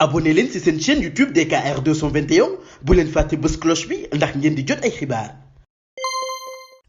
abonné leen ci seen chaîne YouTube DKR 221 bu leen fàtte bës cloche bi ndax ngeen di jot ay xibaar.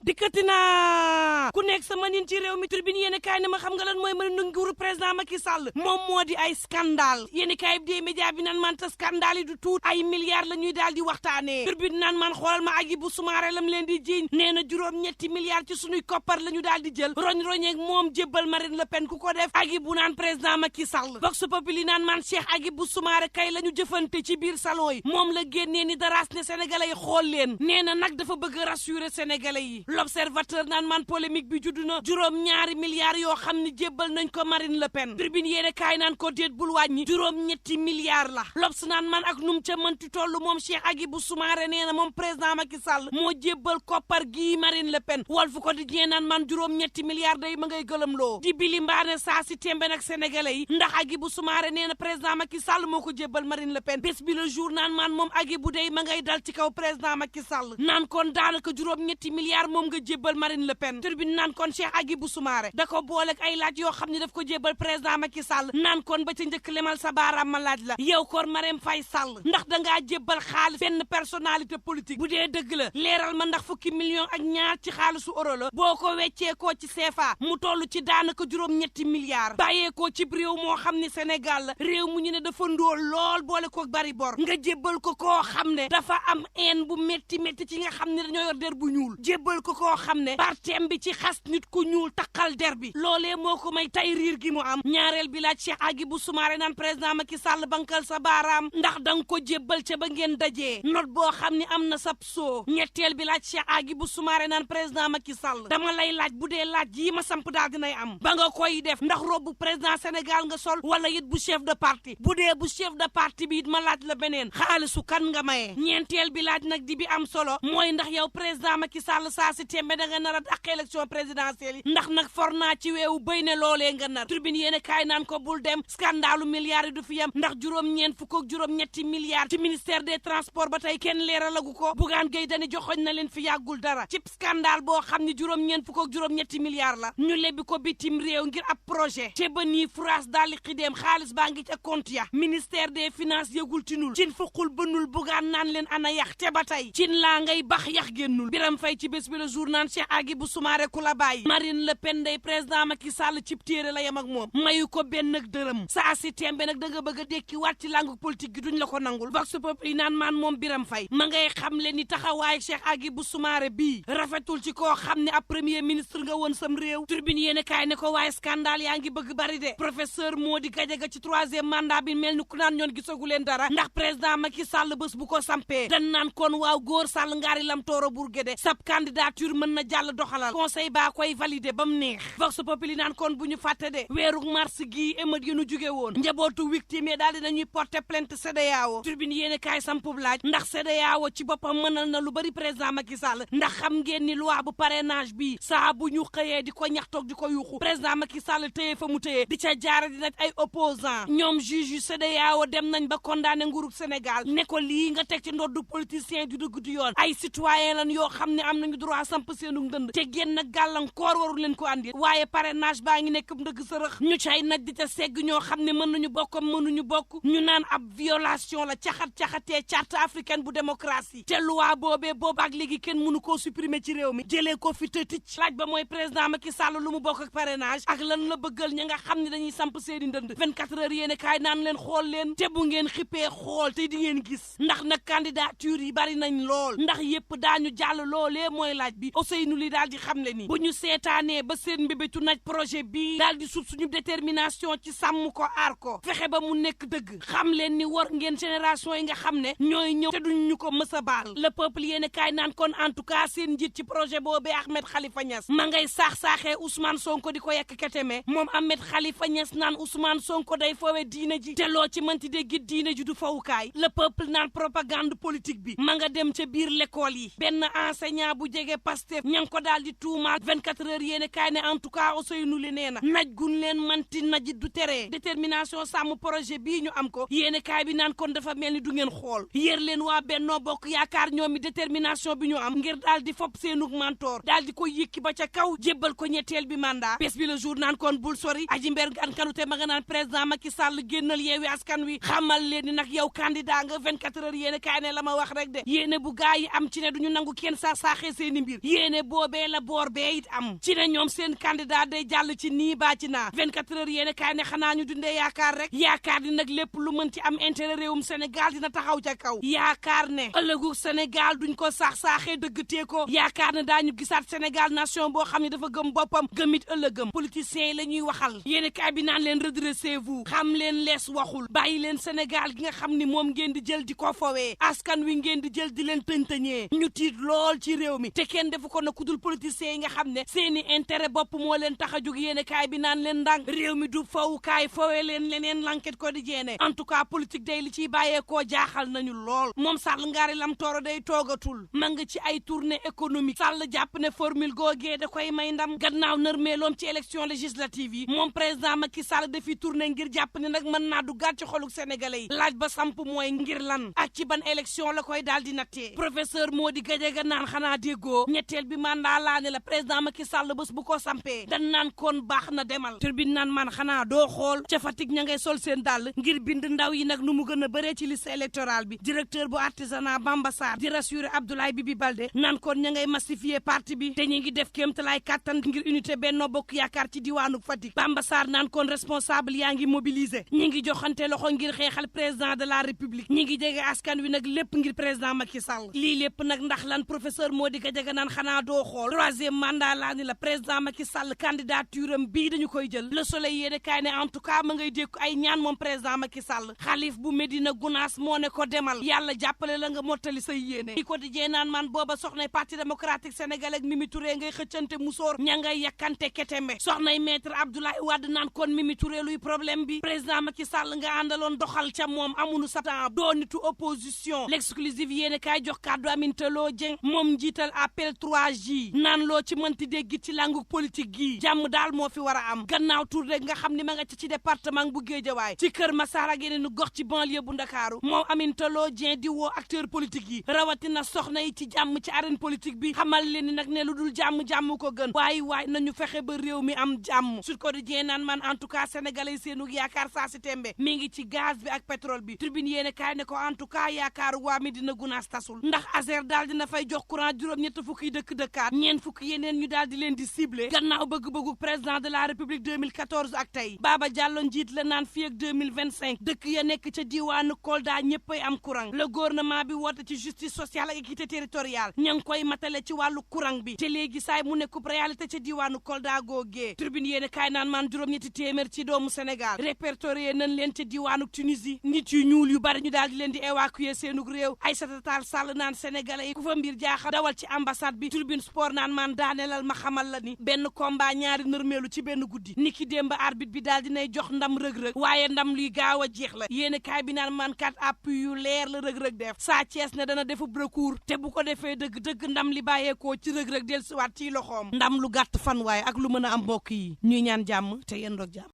dikkati naa ku nekk sa manin ci réew mi Tribune yéen kaay ne ma xam nga lan mooy mën a nguuru président Macky Sall moom moo di ay scandale yéen kaay bi dee média bi naan man te scandale yi du tuut ay milliards la ñuy daal di waxtaanee Tribune naan man xoolal ma Hadjibou Soumaré lam leen di jiiñ nee na juróom-ñetti milliards ci suñuy koppar la ñu daal di jël roñ-roñeeg moom jébbal Marine Le Pen ku ko def Hadjibou naan président Macky Sall Vox Populi naan man Cheikh Hadjibou Soumaré kay la ñu jëfante ci biir salon yi moom la génnee ni daraas ne sénégalais yi xool leen nee na nag dafa bëgg a rassurer sénégalais yi L'Observateur naan man polémique bi juddu na juróom-ñaari milliards yoo xam ne jébbal nañ ko Marine Le Pen Tribune yéene kaay naan ko déet bul wàññi juróom-ñetti milliards la L'Obs naan man ak num ca mënti toll moom Cheikh Hadjibou Soumaré nee na moom président Macky Sall moo jébbal koppar gii Marine Le Pen Walf Quotidien naan man juróom-ñetti milliards day ma ngay gëlëmloo di bili mbaane saa si tembe nag sénégalais yi ndax Hadjibou Soumaré nee na président Macky Sall moo ko jébbal Marine Le Pen bés bi le jour naan man moom Hadjibou day ma ngay dal ci kaw président Macky Sall naan kon daanaka juróom-ñetti milliards moom nga jébbal Marine Le Pen Tribune naan kon Cheikh Hadjibou Soumaré da ko booleeg ay laaj yoo xam ne daf ko jébbal président Macky Sall naan kon ba ca njëkk lemal sa baaraam ma laaj la yow kon Marème Faye Sall ndax dangaa jébbal xaalis benn personnalité politique bu dee dëgg la leeral ma ndax fukki millions ak ñaar ci xaalisu euro la boo ko wecceekoo ci CFA mu toll ci daanaka juróom-ñetti milliards bàyyeekoo ci réew moo xam ne Sénégal la réew mu ñu ne dafa ndóol lool boole ko bari bor nga jébbal ko koo xam ne dafa am haine bu métti métti ci nga xam ne dañoo yor der bu ñuul jébbal ko koo xam ne partem bi ci xas nit ku ñuul takkal der bi loolee moo ko may tay riir gi mu am ñaareel bi laaj Cheikh Hadjibou Soumaré naan président Macky Sall bankal sa baaraam ndax danga ko jébbal ca ba ngeen dajee note boo xam ne am na sab soo ñetteel bi laaj Cheikh Hadjibou Soumaré naan président Macky Sall dama lay laaj bu dee laaj yi ma samp daal dinay am ba nga koy def ndax robu président Sénégal nga sol wala it bu chef de parti bu dee bu chef de parti bi it ma laaj la beneen xaalisu kan nga mayee ñeenteel bi laaj nag di bi am solo mooy ndax yow président Macky Sall saa si tembe da nga nar a dàq élection présidentielle yi ndax nag for naa ci weewu béy ne loolee nga nar Tribune yéen kaay naan ko bul dem scandalu milliards yi du fi yam ndax juróom-ñeent fukk ak juróom-ñetti milliards ci ministère des transports ba tey kenn leeralagu ko Bougane Gueye Dany joxoñ na leen fi yàggul dara ci scandale boo xam ne juróom-ñeent fukk ak juróom-ñetti milliards la ñu lebbi ko bitim réew ngir ab projet te ba nii France daal di xideem xaalis baa ngi ca compte ya ministère des finances yëgul tinul cin fuqul bënul Bougane naan leen ana yax te ba tey cin laa ngay bax yax génnul Biram Fay ci bés bi le jour naan Cheikh Hadjibou Soumaré ku la bàyyi Marine Le Pen day président Macky Sall cib téere la yem ak moom mayu ko benn ak dërëm saa si tembe nag da nga bëgg a dekki waat ci langue politique gi duñ la ko nangul Vox Populi naan maan moom Biram Fay ma ngay xam le ni taxawaay Cheikh Hadjibou Soumaré bii rafetul ci koo xam ne ab premier ministre nga woon sam réew Tribune yéen kaay ne ko waaye scandale yaa ngi bëgg bari de professeur Mody Gadiaga ci troisième mandat bi mel ni ku naan ñoon gisagu leen dara ndax président Macky Sall bés bu ko sampee dan naan kon waaw góor Sall ngaari lam tooro Bourguédé sab candidature mën na jàll doxalal conseil baa koy validé ba mu neex Vox Populi naan kon bu ñu fàtte de weeruk mars gii émeute yi nu jóge woon njabootu victime yi daal dinañuy porter plainte CEDEAO Tribune yéen kaay sampub laaj ndax CEDEAO ci boppam mënal na lu bari président Macky Sall ndax xam ngeen ni loi bu parrainage bi saa bu ñu xëyee di ko ñaxtoog di ko yuuxu président Macky Sall téye fa mu téye di ca jaare di nag ay opposant ñoom juge yu CEDEAO dem nañ ba condamné nguurug Sénégal ne ko lii nga teg ci ndoddu politicien du dëgg du yoon ay citoyen lan yoo xam ne am nañu droit samp seenu ndënd te génn gàllankoor warul leen ko andi waaye parrainage baa ngi nekk ndëgg sërëx ñu cay naj di ca segg ñoo xam ne mën nañu bokk mënuñu bokk ñu naan ab violation la caxat-caxatee charte africaine bu démocratie te loi boobee boobu ak léegi kenn mënu koo supprimer ci réew mi jëlee ko fi tëtic laaj ba mooy président Macky Sall lu mu bokk ak parrainage ak lan la bëggal ña nga xam ne dañuy samp seeni ndënd 24 heures yéene kaay naan leen xool leen te bu ngeen xippee xool te di ngeen gis ndax nag candidature yi bari nañ lool ndax yépp daañu jàll loolee mooy laaj bi Ousseynou li daal di xam le ni bu ñu seetaanee ba seen mbébétu naj projet bii daal di sut suñu détermination ci sàmm ko aar ko fexe ba mu nekk dëgg xam leen ni war ngeen génération yi nga xam ne ñooy ñëw te duñ ñu ko mës a baal le peuple yéen kaay naan kon en tout cas seen njiit ci projet boobee Ahmed Khalifa Niass ma ngay saax-saaxee Ousmane Sonko di ko yekk keteme moom Ahmed Khalifa Niass naan Ousmane Sonko day foowe diine ji te loo ci mënti dégg diine ji du fawukaay le peuple naan propagande politique bi ma nga dem ca biir l'école yi benn enseignant bu jege Pastef ña ngi ko daal di tuumaal 24 heures yéene kaay ne en tout cas Ousseynou li nee na naj gun leen manti najit du tere détermination sàmm projet bii ñu am ko yéene kaay bi naan kon dafa mel ni du ngeen xool yéer leen waa Bennoo Bokk Yaakaar ñoom mi détermination bi ñu am ngir daal di fopp seenug mentor daal di ko yëkki ba ca kaw jébbal ko ñetteel bi mandat bés bi le jour naan kon bul sori aji mber gan kanute ma nga naan président Macky Sall génnal yeewi askan wi xamal leen ni nag yow candidat nga 24 heures yéene kaay ne la ma wax rek de yéene bu gaa yi am ci ne duñu nangu kenn saaxee seeni mbir yéene boobee la boor bee it am ci ne ñoom seen candidat day jàll ci nii baa ci naa 24 heures yéene kaay ne xanaa ñu dundee yaakaar rek yaakaar ni nag lépp lu mën ci am intérêt réewum Sénégal dina taxaw ca kaw yaakaar ne ëllëgu Sénégal duñ ko saaxee dëggtee ko yaakaar ne daañu gisaat Sénégal nation boo xam ne dafa gëm boppam gëmit ëllëgëm politiciens yi la ñuy waxal yéene kaay bi naan leen redressez-vous xam leen lees waxul bàyyi leen Sénégal gi nga xam ni moom ngeen di jël di ko fowee askan wi ngeen di jël di leen tëñtëñee ñu tiit lool ci réew mi te kenn defu ko na kudul politiciens yi nga xam ne seeni intérêt bopp moo leen tax a jóg yéene kaay bi naan leen ndànk réew mi du fawukaay fowee leen leneen l'enquête quotidienne en tout cas politique day li ciy bàyyeekoo jaaxal nañu lool moom Sall ngaari lam tooro day toogatul ma nga ci ay tournée économique Sall jàpp ne formule googee da koy may ndam gannaaw nërmeeloom ci élection législative yi moom président Macky Sall dafi tournée ngir jàpp ne nag mën naa duggaat ci xoluk sénégalais yi laaj ba samp mooy ngir lan ak ci ban élection la koy daal di nattee professeur Mody Gadiaga naan xanaa déggoo ñetteel bi mandat laa ne la président Macky Sall bés bu ko sampee dan naan kon baax na demal turbine naan man xanaa doo xool ca Fatick ña ngay sol seen dàll ngir bind ndaw yi nag nu mu gën a bëree ci liste électorale bi directeur bu artisanat Bamba Sarr di rassurer Abdoulaye Bibi Baldé naan kon ña ngay massifier parti bi te ñu ngi def kéemtalaay kàttan ngir unité Benno Bokk Yaakaar ci diwaanu Fatick Bamba Sarr naan kon responsable yaa ngi mobiliser ñi ngi joxante loxo ngir xeexal président de la république ñi ngi jege askan wi nag lépp ngir président Macky Sall lii lépp nag ndax lan professeur Mody Gadiaga naan xanaa doo xool troisième mandat laa ni la président Macky Sall candidature am bii dañu koy jël le soleil yéene kaay ne en tout cas ma ngay dékku ay ñaan moom président Macky Sall xalif bu Medina Gounass moo ne ko demal yàlla jàppale la nga mottali say yéene di ko dijee naan man booba soxnay parti démocratique sénégalais ak Mimi Touré ngay xëccante musóor ña ngay yakkante ketembe soxnay maître Abdoulaye Wade naan kon Mimi Touré luy problème bi président Macky Sall nga àndaloon doxal ca moom amunu satan doo nitu opposition l'exclusive yéene kaay jox kàddu Aminata Lô Dieng moom njiital appel 3J naan loo ci mënti dégg ci langu politique gi jàmm daal moo fi war a am gannaaw tur rek nga xam ni ma nga ci département bu Guédiawaye ci Kër Massar ak yeneen gox ci banlieue bu Ndakaaru moom Aminata Lô Dieng di woo acteur politique yi rawatina soxna yi ci jàmm ci arène politique bi xamal leen ni nag ne lu dul jàmm ko gën waaye nañu fexe ba réew mi am jàmm Sud Quotidien naan man en tout cas sénégalais seenu yaakaar saa si tembe mi ngi ci gaz bi ak pétrole bi tribune yéene kaay ne ko en tout cas yaakaaru waa Medina Gounass tasul ndax Azer daal dina fay jox courant juróom-ñett fukki dëkkaat ñeent fukki yeneen ñu daal di leen di ciblé gannaaw bëgg-bëggu président de la république 2014 ak tey Baba Diallo njiit la naan fii ak 2025 dëkk ya nekk ca diwaanu Kolda ñëppay am courant le gouvernement bi woote ci justice sociale ak équité territoriale ña ngi koy matale ci wàllu courant bi te léegi saay mu nekkub réalité ca diwaanu Kolda googee tribune yéene kaay naan man juróom-ñetti téeméer ci doomu Sénégal répertorié nañ leen ca diwaanu Tunisie nit yu ñuul yu bari ñu daal di leen di évacuer seenug réew Aïssata Tall Sall naan sénégalais yi ku fa mbir jaaxal dawal ci ambassade bi tribune sport naan man daanelal ma xamal la ni benn combat ñaari nërmeelu ci benn guddi niki démb arbitre bi daal dinay jox ndam rëg-rëg waaye ndam luy gaaw a jeex la yéene kaay bi naan man kat appui yu leer la rëg-rëg def Sa Thiès ne dana defub recours te bu ko defee dëgg ndam li bàyyeekoo ci rëg-rëg dellusiwaat ci loxoom ndam lu gàtt fan waaye ak lu mën a am mbokk yi ñuy ñaan jàmm te yéen doog jàmm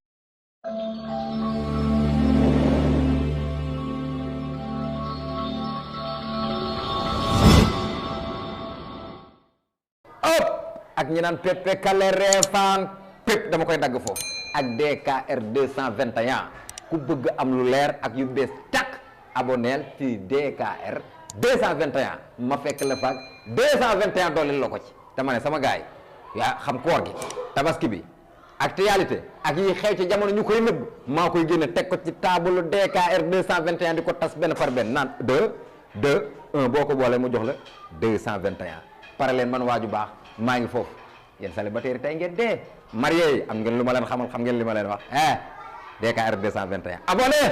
ak ñi naan pepe kale reefaan pep dama koy dagg foofu ak DKR 221 ku bëgg am lu leer ak yu bees tàkk aboneel ci DKR 221 ma fekk la faak 221 dooleel la ko ci dama ne sama gaay yaa xam koor gi tabaski bi actualité ak yi xew ci jamono ñu koy nëbb maa koy génne teg ko ci table DKR 221 di ko tas benn par benn naan 2 1 boo ko boolee mu jox la 221 pare leen man waaju baax maa ngi foofu yéen célibataire tey ngeen dee marié yi am ngeen lu ma leen xamal xam ngeen li ma leen wax DKR 221 abonné